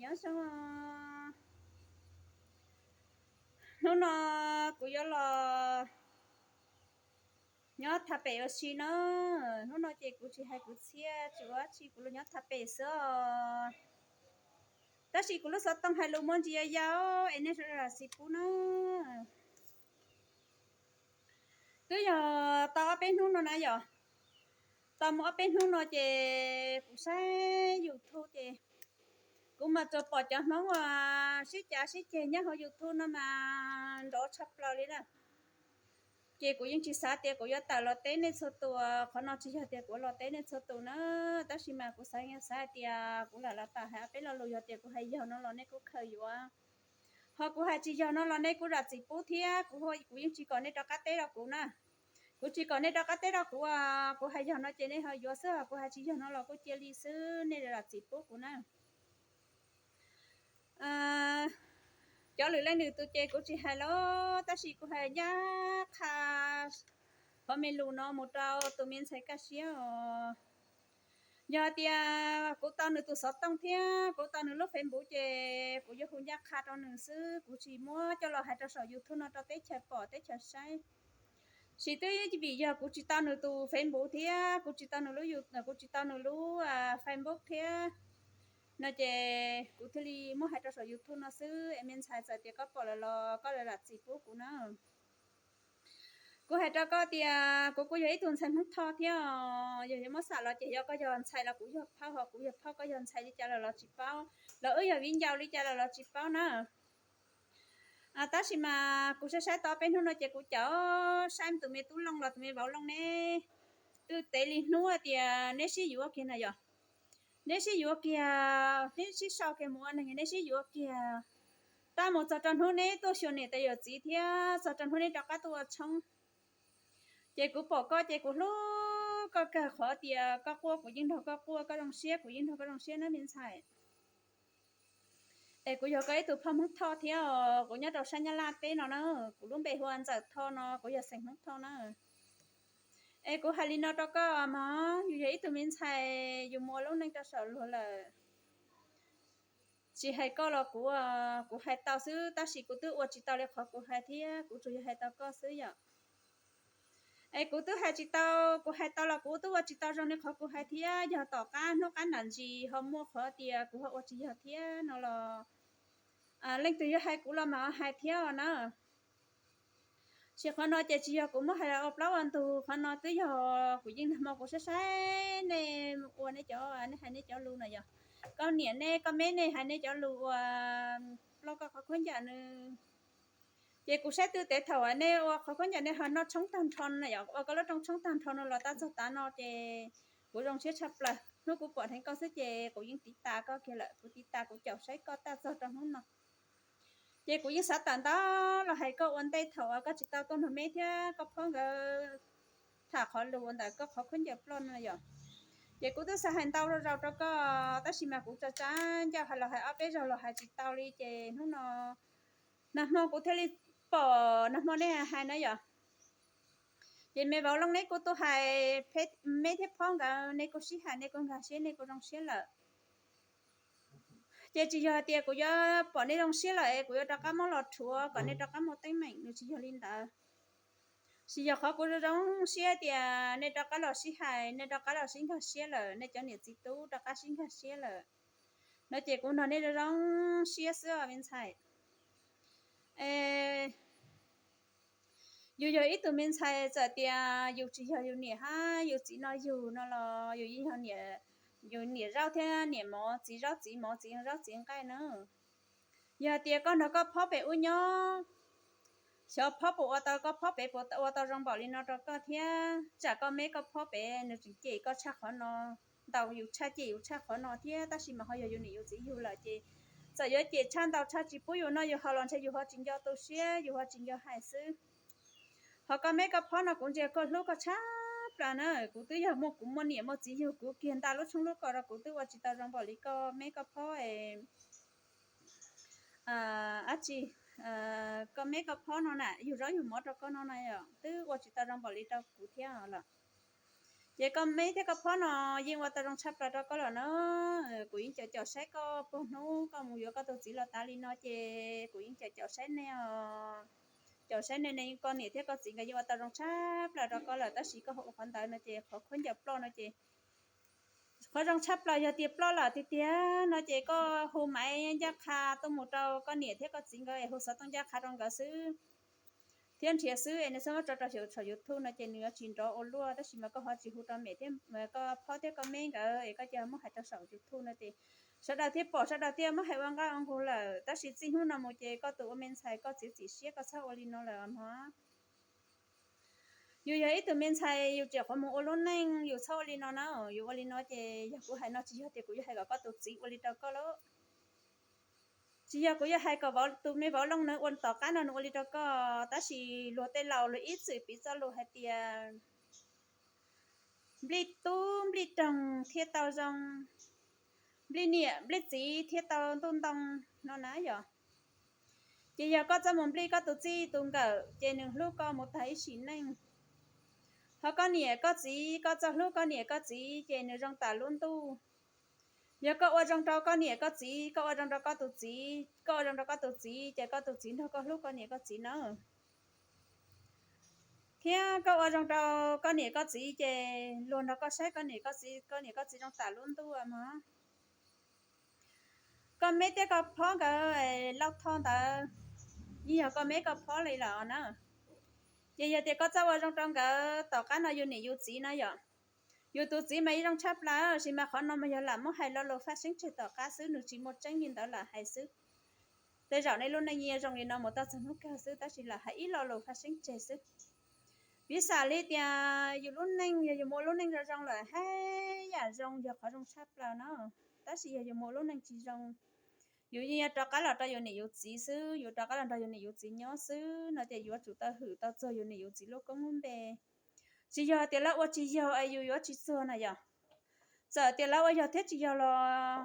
Nyob zoo, hnub no kuv yuav los nyob thaj pem ua si na. Hnub no ces kuv tsis hais kuv txhiab tsis ua dab tsi, kuv los nyob thaj pem xwb os. Tab sis kuv lub xov tooj hais lus muaj ntsis yau yau es nej zam txim pub na. Twb yog tau ob peb hnub no na yom, tau mus ob peb hnub no ces kuv saib YouTube ces kuv mas tsuas pom cov Hmoob uas sib cav sib ceg nyob hauv YouTube no mas nrov tshaj plaws li na. Ces kuv yeej tsis xav tias kuv yuav tawm los teb nej txhua tus, qhov no tsis yog tias kuv los teb nej txhua tus na. Tab sis mas kuv xav xav hais tias kuv lam los tawm hais ob peb lo lus, yog tias kuv hais yog no los nej kuj khaws yuav, ho kuv hais tsis yog no los nej kuj zam txim pub thiab. Kuv yeej tsis kom nej rov qab teb rau kuv na. Kuv tsis kom nej rov qab teb rau kuv, kuv hais yog no ces nej ho yuav xwb, kuv hais tsis yog no los kuj cia li xwb, nej zam txim pub kuv na. Cov lwm leej lwm tus ces kuv tsis hais lawm, tab sis kuv hais ncaj qha qhov me lus no mus rau tus me ntxhais Kaj Siab os. Yog tias kuv tau nws tus xov tooj thiab kuv tau nws lub Facebook ces kuv yuav hu ncaj qha rau nws xwb, kuv tsis muab coj los hais rau saum YouTube no rau teb chaws pom teb chaws saib. Sis twb vim yog kuv tsis tau nws tus Facebook thiab kuv tsis tau nws lub, kuv tsis tau nws lub Facebook thiab no ces kuv thiaj li muab hais rau saum YouTube no xwb es me ntxhais txawm tias koj pom lawm los koj zam txim pub kuv na. Kuv hais rau koj tias kuv kuj yog ib tug ntxhais Hmoob Thoj thiab, yog yuav muab xam los ces yog koj yog ntxhais los kuv yog phauj, ho kuv yog phauj koj yog ntxhais li cas los los tsis paub, los wb yog viv ncaus li cas los los tsis paub na. Tab sis mas kuv saib saib tau peb hnub no ces kuv caum saib tus me tub Looj los tus me vauv Looj ne, twb tev li hnub tias neb sib yuav kiag na yom. Neb sib yuav kiag, neb sib sau kiag mus ua neeg, neb sib yuav kiag. Tab mus txog rau hnub neb tuaj xyuas niam tais yawm txiv thiab txog rau hnub neb rov qab tuaj ua tshoob, ces kuv pom koj ces kuv hlub koj kawg, qhov tias koj quaj kuv yeej nrog koj quaj, koj zoo siab kuv yeej nrog koj zoo siab na me ntxhais. Es kuv yog koj ib tug phauj Hmoob Thoj thiab os, kuv nyob rau sab Nyab Laj teb no na, kuv lub npe hu ua Ntxawm Thoj no, kuv yog xeem Hmoob Thoj na. Es kuv hais li no rau koj mog, yus yog ib tug me ntxhais yus mus ua lub neej rau saum luag lawm, tsis hais koj los kuv, kuv hais tau xwb, tab sis kuv twb ua tsis tau li qhov kuv hais thiab, kuv tsuas yog hais tau koj xwb yom. Es kuv twb hais tsis tau, kuv hais tau los kuv twb ua tsis tau zoo li qhov kuv hais thiab, yog tom qab hnub qab nram ntsis ho muaj qhov tias kuv ho ua tsis yog thiab no los leej twg yuav hais kuv los mas hais thiab os na. Sis qhov no ces tsis yog kuv muab hais ua plaub ua ntug, qhov no twb yog kuv yeej nag hmo kuv saib saib nej ua nej cov, nej hais nej cov lus no yog koj niam nej koj me nej hais nej cov lus ua plaub koj qhov khaub ncaws nws. Ces kuv saib twb tes thaum nej ua qhov khaub ncaws nej ho noj tshoob tag nrho no yom, ua koj lub rooj tshoob tag nrho no los tab txog tav no ces kuv zoo siab tshaj plaws. Hnub kuv pom dheev koj xwb ces kuv yeej tiv tas koj kiag lawm, kuv tiv tas kuv caum saib koj tab txog rau hnub no. Ces kuv yeej xav tawm ntau los hais koj ua ntej thaum koj tsis tau tuaj nrog me thiab koj phob nkawd tham qhov lus ua ntawm koj qhov khaub ncaws ploj no yom. Ces kuv twb xav hais ntau zaus rau koj, tab sis mas kuv tsa tsa ncauj hais los hais ob peb zaug los hais tsis tau li ces hnub no, nag hmo kuv thiaj li pom nag hmo nej hais na yom. Ces me vauv Looj neb kuj tuaj hais, me thiab phob nkawd nej kuj sib hais nej kuj nkag siab nej kuj zoo siab lawm. Ces tsis yog hais tias kuv yuav pom nej zoo siab lawm es kuv yuav rov qab muab los rhuav kom nej rov qab muaj teeb meem, nws tsis yog li ntawd. Tsis yog, qhov kuv zoo zoo siab tias nej rov qab los sib hais, nej rov qab los sib nkag siab lawm, nej cov niam txiv tub rov qab sib nkag siab lawm no ces kuv nrog nej zoo zoo siab xwb os me ntxhais. Yus yog ib tug me ntxhais txawm tias yus tsis yog yus niam hab yus txiv no yug no los yus yeej yog yus niam zaub thiab niam mov, txiv zaub txiv mov, txiv zaub txiv nqaij na. Yog tias koj nrog koj phob pem ub nyob, xyov phob puas ua tau, koj phob pem puas ua tau zoo npaum li no rau koj thiab. Tsam koj me koj phob pem nws tseem cem koj tshaj qhov no, ntaus yus tshaj, cem yus tshaj qhov no thiab, tab sis mas ho yog yus niam yus txiv yug lawm ces txawm yuav cem tshaj ntaus tshaj tsis pub yus noj yus haus los ntshe yus ho tsis nco tu siab, yus ho tsis nco hais xwb. Ho koj me koj phob no kuv ntsia koj hlub koj tshaj plaws na, kuv twb yog muaj, kuv muaj niam muaj txiv yug kuv kiag nta lub tshoob lub kos rau kuv twb ua tsis tau zoo npaum li koj me koj phob es dab tsi, koj me koj phob no na, yug zaub yug mov rau koj no na, twb ua tsis tau zoo npaum li rau kuv thiab lawm. Ces koj me thiab koj phob no yeej ua tau zoo tshaj plaws rau koj lawm na. Kuv Kuv yeej caum caum saib koj puag hnub koj mus yuav koj tus txiv los tas li no ces kuv yeej caum caum saib nej os. Caum saib nej, nej koj niam thiab koj txiv nkawd yeej ua tau zoo tshaj plaws rau koj lawm, tab sis koj hu ua qhov ntawd no ces qhov khaub ncaws ploj no ces qhov zoo tshaj plaws yog tias ploj lawm tiag tiag no ces koj hu maiv ncaj qha tuaj mus rau koj niam thiab koj txiv nkawd, hu xov tooj ncaj qha rau nkawd xwb thiab nrhiav xwb es nws txhob muab tso rau saum YouTube no ces nws yuav tsis nrov ua luaj. Tab sis mas koj ho tsis hu rau mem thiab koj phob thiab koj meb nkawd es koj cia muab hais rau saum YouTube no ces sawv daws thiaj pom, sawv daws thiaj muab hais ua nqaj ua nqug lawm. Tab sis txij hnub no mus ces koj tus ua me ntxhais koj txiav txim siab koj txhob ua li no lawm os mog. Yus yog ib tug me ntxhais yus tseem qhuav mus ua lub neej, yus txhob ua li no na. Yus ua li no ces yog kuv hais no tsis yog tias kuv yuav hais kom koj tus txiv ua li rau koj lauj. Tsis yog kuv yuav hais kom tus me vauv Looj nws ua tom qab no nws ua li rau koj, tab sis luag tej laus luag ib txwm piv txoj lus hais tias nplij tub nplij roog thiaj tau zoo, nplij niam nplij txiv thiaj tau ntuj ntoo no na yom. Ces yog koj txoj mus nplij koj tus txij tus nkawm ces nws hlub koj mus tag ib sim neej. Ho koj niam koj txiv, koj txoj hlub koj niam koj txiv ces nws zoo tam lub ntuj. Yog koj ua zoo rau koj niam koj txiv, koj ua zoo rau koj tus txiv, koj ua zoo rau koj tus txiv ces koj tus txiv nrog koj hlub koj niam koj txiv na. Thiab koj ua zoo rau koj niam koj txiv ces luag nrog koj saib koj niam koj txiv, koj niam koj txiv zoo tam lub ntuj mog. Koj meb thiab koj phob nkawd Lauj Thoj ntawd yeej yog koj meb koj phob li lawm na. Ces yog tias koj txawj ua zoo rau nkawd, tom qab no yus niam yus txiv na yom. Yus tus txiv mas yeej zoo tshaj plaws, tab sis mas qhov no mas yog lam muab hais lo lus faj seeb tseg tom qab xwb, nws tsis muaj tseeb li ntawd lam hais xwb. Tej zaum nej lub neej yeej zoo li no mus txog hnub kawg xwb, tab sis lam hais ib lo lus faj seeb tseg xwb. Piv xam li tias yus lub neej, yog yus muaj lub neej zoo zoo lawm, haj yam zoo yog qhov zoo tshaj plaws no, tab sis yog yus muaj lub neej tsis zoo, yus yeej yuav rov qab los rau yus niam yus txiv xwb, yus rov qab los nrog yus niam yus txiv nyob xwb no ces yuav tsum tau hwm tau txog yus niam yus txiv lub koob lub npe. Tsis yog tias lawv ua tsis yog es yus yuav tsis txuag na yom. Txawm tias lawv ua yog thiab tsis yog los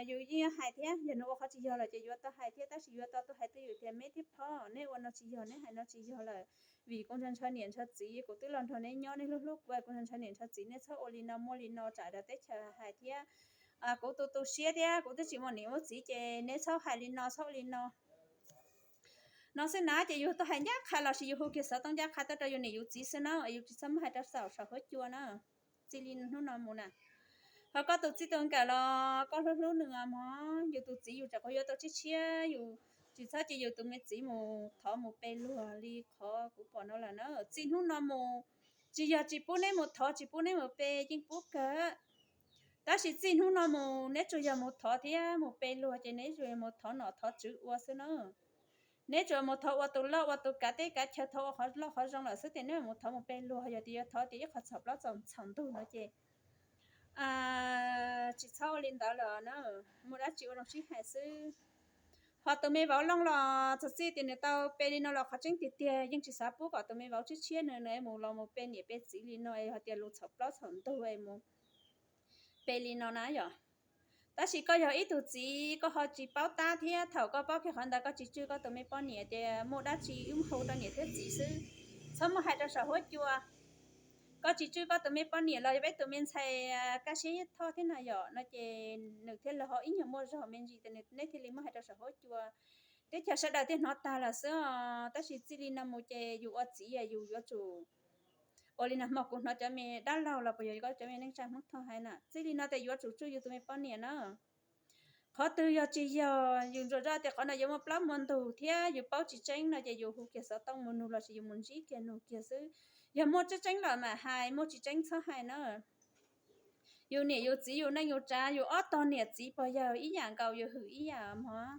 yus yeej hais thiab, yog nws ua qhov tsis yog lawm ces yuav tau hais thiab, tab sis yuav tau tuaj hais twj ywm tias meb thiab phob, neb ua no tsis yog, neb hais no tsis yog lawm. Vim kuv ntshaw ntshaw niam ntshaw txiv, kuv twb los nrog neb nyob, neb hlub hlub kuv, kuv ntshaw ntshaw niam ntshaw txiv, neb txhob ua li no muaj li no tsam rau teb chaws hais thiab. Kuv tu tu siab thiab kuv twb tsis muaj niam muaj txiv ces neb txhob hais li no txhob ua li no no xwb na. Ces yus tuaj hais ncaj qha los sis yus hu kiag xov tooj ncaj qha tuaj rau yus niam yus txiv xwb na, yus tsis txhob muab hais rau saum saum huab cua na. Txij li hnub no mus na, ho koj tus txij tus nkawm los koj hlub hlub nws mog. Yus tus txiv yus tseem qhuav yuav tau tshiab tshiab, yus tsis txhob cia yus tus me txiv mus thov mus pe luag li qhov kuv pom no lawm na. Txij hnub no mus tsis yog tsis pub neb mus thov tsis pub neb mus pe, yeej pub kawg. Tab sis txij hnub no mus neb tsuas yog mus thov thiab mus pe luag ces neb tsuas yog mus thov nom thov tswv ua xwb na. Neb tsuas mus thov ua tus loj ua tus kav teb kav chaw, thov ua qhov loj qhov zoo lawm xwb, ces neb mus thov mus pe luag, yog tias yuav thov tias ib qho txhaum plaub txhaum ntug no ces tsis txhob ua li ntawd lawm na. Muaj dab tsi ua zoo sib hais xwb. Ho tus me vauv Looj los txog txij tias nws tau pe li no los qhov tseeb tiag tiag yeej tsis xav pub kom tus me vauv tshiab tshiab nws nws mus los mus pe niam pe txiv li no es hais tias lus txhaum plaub txhaum ntug es mus pe li no na yom. Tab sis koj yog ib tug txiv koj ho tsis paub tab thiab, thaum koj paub kiag qhov ntawd koj tsis tswj koj tus me poj niam ces muaj dab tsi wb hu rau niam thiab txiv xwb, txhob muab hais rau saum huab cua. Koj tsis tswj koj tus me poj niam los yog peb tus me ntxhais Kaj Siab Thoj thiab na yom, no ces nws thiaj li ho ib nyuag muaj zog me ntsis tias neb thiaj li muab hais rau saum huab cua. Teb chaws sawv daws thiaj hnov tag lawm xwb os. Tab sis txij li no mus ces yus ua txiv yus yuav tsum ua li no. Hmo kuv hnov cov me dab laug los puas yog cov me neej tsa Hmoob Thoj hais na, txij li no tias yuav tsum tswj yus tus me poj niam na. Qhov twg yog tsis yog, yus ntsuas zoj tias qhov no yuav muaj plaub muaj ntug thiab yus paub tsis tseeb no ces yus hu kiag xov tooj mus nug los sis yus mus ntsib kiag nug kiag xwb. Yog muaj tseeb tseeb lawm mam hais, muaj tsis tseeb txhob hais na. Yus niam yus txiv yus neej yus tsav, yus ob tog niam txiv pog yawg ib yam nkaus, yus hwm ib yam mog.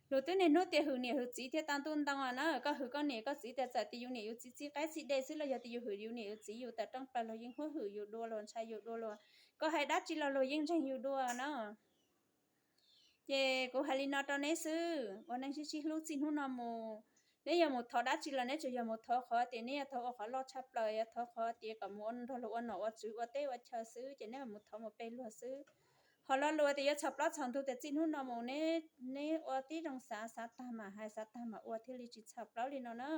Luag twb niaj hnub tias hwm niam hwm txiv thiaj tau ntuj ntoo na. Koj hwm koj niam koj txiv tas txawm tias yus niam yus txiv txij qaib txij dej xwb los yog tias yus hwm yus niam yus txiv yus tawm rooj plaws luag yeej hwm yus dua, luag ntshai yus dua, luag, koj hais dab tsi los luag yeej ntseeg yus dua na. Ces kuv hais li no rau neb xwb, ua neej sib sib hlub txij hnub no mus. Neb yog mus thov dab tsi los neb tsuas yog mus thov qhov tias neb yog thov ua qhov loj tshaj plaws, yog thov qhov tias kom mus nrog luag ua nom ua tswv ua teb ua chaw xwb ces neb mus thov mus pe luag xwb. Ho lo lus tias yuav txhaum plaub txhaum ntug tias txij hnub no mus neb ua tib zoo xav, xav tag mam hais, xav tag mam ua thiaj li tsis txhaum plaub li no na.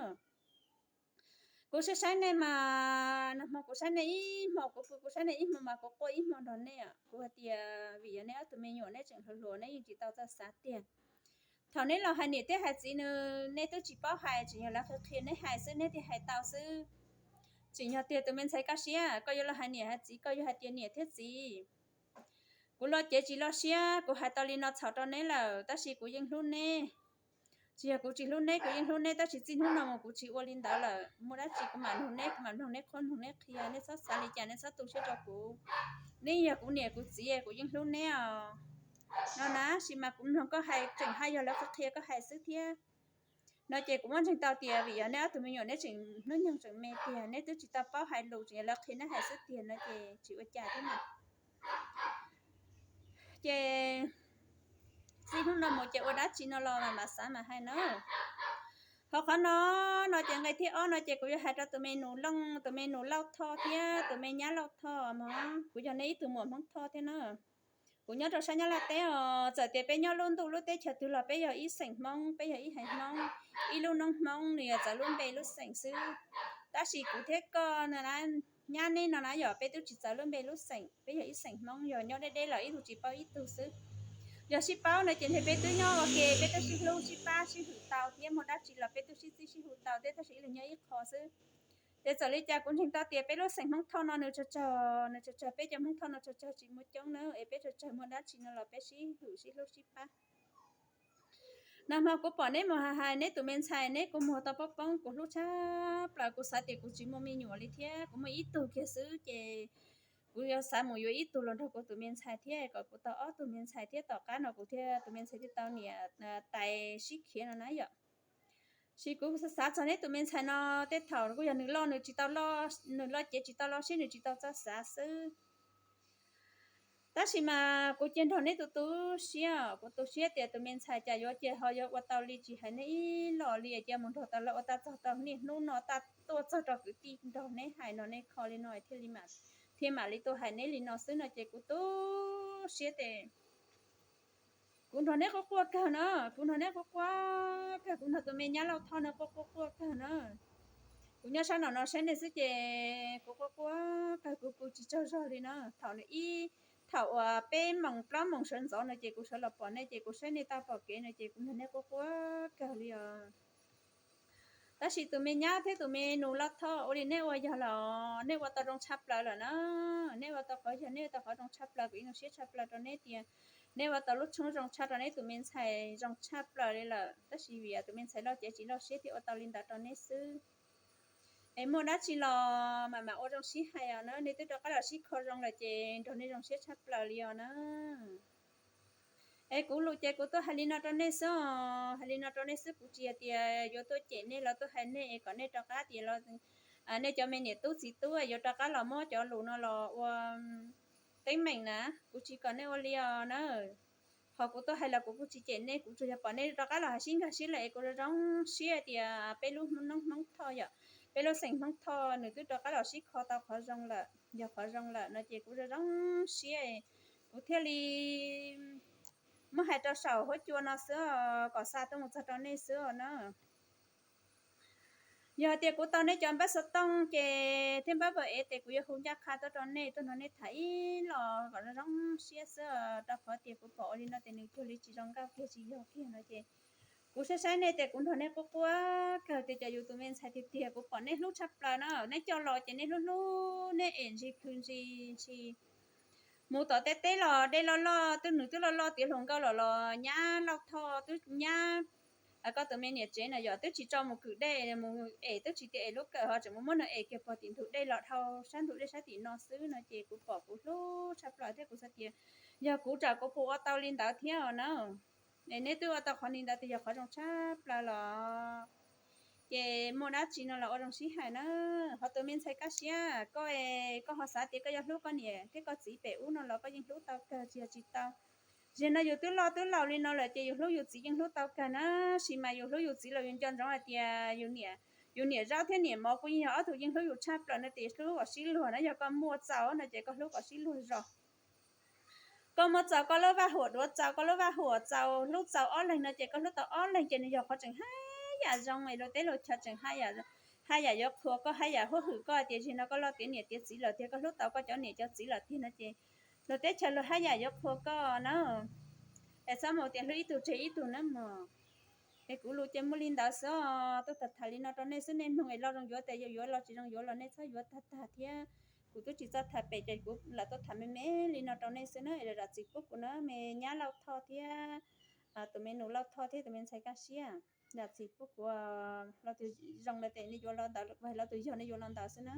Kuv saib saib nej mas, nag hmo kuv saib nej ib hmo, kuv pw kuv saib nej ib hmo mas kuv quaj ib hmo nrog nej. Kuv hais tias vim yog nej ob tug me nyuam nej tseem hluas hluas nej yeej tsis tau txawj xav tiag. Thaum neb los hais niam thiab hais txiv nws nej twb tsis paub hais, tseem yog lawv qhia qhia neb hais xwb neb thiaj hais tau xwb. Tseem yog tiag tus me ntxhais kaj siab, koj yuav los hais niam hais txiv, koj yuav hais tias niam thiab txiv, kuv los cev tsis loj siab, kuv hais tau li no txhaum rau neb lawm, tab sis kuv yeej hlub neb. Tsis yog kuv tsis hlub neb, kuv yeej hlub neb, tab sis txij hnub no mus kuv tsis ua li ntawd lawm. Muaj dab tsi kuv mam nug neb, kuv mam nug neb qhuab nug neb qhia, neb txhob xav li cas, neb txhob tu siab rau kuv. Neb yog kuv niam kuv txiv, kuv yeej hlub neb os. No na, sis mas kuv mloog koj hais tseem haj yog lawv qhia koj hais xwb thiab. No ces kuv muab ntseeg tau tias vim yog neb ob tug me nyuam neb tseem hnub nyoog tseem me tiag, neb twb tsis tau paub hais lus, tseem yog lawv qhia neb hais xwb tiag no ces tsis ua cas thiab mas. Ces txij hnub no mus ces ua dab tsi no los mam xav mam hais na. Ho qhov no, no ces nqe thib ob no ces kuv yuav hais rau tus me nus Looj, tus me nus Lauj Thoj thiab tus me nyab Lauj Thoj mog, kuv yog neb ib tug muam Hmoob Thoj thiab na. Kuv nyob rau sab Nyab Laj teb os, txawm tias peb nyob lub ntuj lub teb chaws twg los peb yog ib xeem Hmoob, peb yog ib haiv Hmoob, ib lub noob Hmoob, nws yog txawv lub npe lub xeem xwb. Tab sis kuv thiab koj no na, nyab neb no na yog peb twb tsis txawv lub npe lub xeem, peb yog ib xeem Hmoob, yog nyob deb deb los ib tug tsis paub ib tug xwb. Yog sib paub no ces ntshe peb twb nyob ua ke, peb twb sib hlub sib pab sib hwm tau thiab, muaj dab tsi los peb twb sib txib sib hu tau thiab, tab sis ib leeg nyob ib qho xwb. Ces txawm li cas kuv ntseeg tau tias peb lub xeem Hmoob Thoj no nws tsawg tsawg, nws tsawg tsawg, peb cov Hmoob Thoj no tsawg tsawg tsis muaj coob na, es peb tsawg tsawg muaj dab tsi no los peb sib hwm sib hlub sib pab. Nag hmo kuv pom neb mus hais hais neb tus me ntxhais, neb kuv muag tau poob poob, kuv hlub tshaj plaws, kuv xav tias kuv tsis muaj me nyuam li thiab, kuv muaj ib tug kiag xwb ces kuv yuav xav mus yuav ib tug los nrog kuv tus me ntxhais thiab kom kuv tau ob tug me ntxhais thiab, tom qab no kuv thiab tus me ntxhais thiaj tau niam tais sib khiav no na yom. Sis kuv xav txog neb tus me ntxhais no, tej thaum kuj yog nws loj, nws tsis tau loj, nws loj cev tsis tau loj siab, nws tsis tau txawj xav xwb. Tab sis mas kuv cia nrog neb tu tu siab, kuv tu siab tias tus me ntxhais cas yuav cia ho yuav ua tau li tsis hais neb ib los li, cia mus nrog tau lawv ua tau txog tau niaj hnub no, tau tuaj txog rau kwv tij nrog neb hais no, neb kho li no thiaj li mam, thiaj mam li tuaj hais neb li no xwb no ces kuv tu siab tias kuv nrog neb quaj quaj kawg na, kuv nrog neb quaj quaj kawg, kuv nrog tus me nyab Lauj Thoj no quaj quaj quaj kawg na. Kuv nyob sab nraum no saib nej xwb ces kuv quaj quaj kawg, kuv pw tsis tsaug zog li na. Thaum nws ib, thaum uas peb moos plaub moos sawv ntxov no ces kuv sawv los pom nej ces kuv saib nej tau pom kev no ces kuv nrog nej quaj quaj kawg li os. Tab sis tus me nyab thiab tus me nus Lauj Thoj, ua li nej ua yog los nej ua tau zoo tshaj plaws lawm na. Nej ua tau qhov yog nej ua tau qhov zoo tshaj plaws, kuv yeej zoo siab tshaj plaws rau neb tias neb ua tau lub tshoob zoo tshaj rau neb tus me ntxhais zoo tshaj plaws li lawm. Tab sis vim tus me ntxhais loj cev tsis loj siab thiaj ua tau li ntawd rau neb xwb. Es muaj dab tsi los mam mam ua zoo sib hais os na, nej twb rov qab los sib kho zoo lawm ces nrog nej zoo siab tshaj plaws li os na. Es kuv lus ces kuv tuaj hais li no rau nej xwb os, hais li no rau nej xwb, kuv tsis hais tias yuav tuaj cem nej los tuaj hais nej es kom nej rov qab tias los, nej cov me niam tub txiv tub yuav rov qab los muab cov lus no los ua teeb meem na, kuv tsis kom nej ua li os na. Ho kuv tuaj hais los kuv kuj tsis cem nej, kuv tsuas yog pom nej rov qab los hais sib nkag siab lawm es kuv zoo zoo siab tias peb lub noob Hmoob Thoj yom, peb lub xeem Hmoob Thoj nws twb rov qab los sib kho tau qhov zoo lawm, yog qhov zoo lawm no ces kuv zoo zoo siab, kuv thiaj li muab hais rau saum huab cua no xwb, kom xa tuaj mus txog rau nej xwb os na. Yog tias kuv tau nej cov npawb xov tooj ces thiab npawb Viber ces kuv yuav hu ncaj qha tuaj rau nej, tuaj nrog nej tham ib los kom zoo zoo siab xwb, rau qhov tias kuv pom ua li no ces nws cuag li tsis zoo nkauj kiag tsis yog kiag no ces kuv saib saib nej tias kuv nrog nej quaj quaj kawg tias cas yus tus me ntxhais tiag tiag, kuv pom nej hlub tshaj plaws na, neb coj los ces nej hlub hlub, neb es ntsis khw ntsis ntsis. Mus tom tej teb los dej loj loj, twb nws twb loj loj tiav hluas nkauj los los nyab Lauj Thoj twb nyab, koj tus me niam tsev na yom, twb tsis tso mus kwm dej mus es, twb tsis tias es lub kawm ho tseem mus muab nws es kiag puag tim ntug dej los dhau sab ntug dej sab tim no xwb no ces kuv pom kuv hlub tshaj plaws thiab kuv xav tias yog kuv tsam kuv puas ua tau li ntawd thiab os na. Es neb twb ua tau qhov li ntawd tias yog qhov zoo tshaj plaws los ces muaj dab tsi no los ua zoo sib hais na. Ho tus me ntxhais Kaj Siab, koj, koj ho xav tias koj yuav hlub koj niam thiab koj txiv pem ub no los koj yeej hlub tau kawg, tsis yog tsis tau. Zaum no yus twb loj twb laus li no lawm ces yus hlub yus txiv yeej hlub tau kawg na, sis mas yus hlub yus txiv los yus nco ntsoov hais tias yus niam, yus niam Zaub thiab niam Mov kuj yeej yog ob tug yeej hlub yus tshaj plaws no ces hlub kom sib luag na, yog koj muaj txaus no ces koj hlub kom sib luag zog. Koj muaj txaus koj lub vaj huam, duav txaus koj lub vaj huam, txaus hlub txaus ob leeg no ces koj hlub tau ob leeg ces nws yog qhov tseem haj yam zoo es luag teb luag chaw tseem haj yam zoo. haj yam yuav qhuas koj, haj yam huab hwm koj tias zaum no koj loj tiav niam tiav txiv lawm tiag, koj hlub tau koj cov niam cov txiv lawm tiag no ces luag teb chaws luag haj yam yuav qhuas koj na. Es txhob mus tias hlub ib tug tseg ib tug na mog. Es kuv lus ces muaj li ntawd xwb os, tuaj tham tham li no rau nej xwb, nej mloog es los zoo yuav tes yuav, los tsis zoo yuav los nej txhob yuav tag tag thiab. Kuv twb tsis txawj tham pem ces kuv lam tuaj tham me me li no rau nej xwb na. Es zam txim pub kuv na me nyab Lauj Thoj thiab tus me nus Lauj Thoj thiab tus me ntxhais Kaj Siab. Zam txim pub kuv, los tus zoo lawm tes nej yuav los ntawd, los tus yog nej yuav los ntawd xwb na.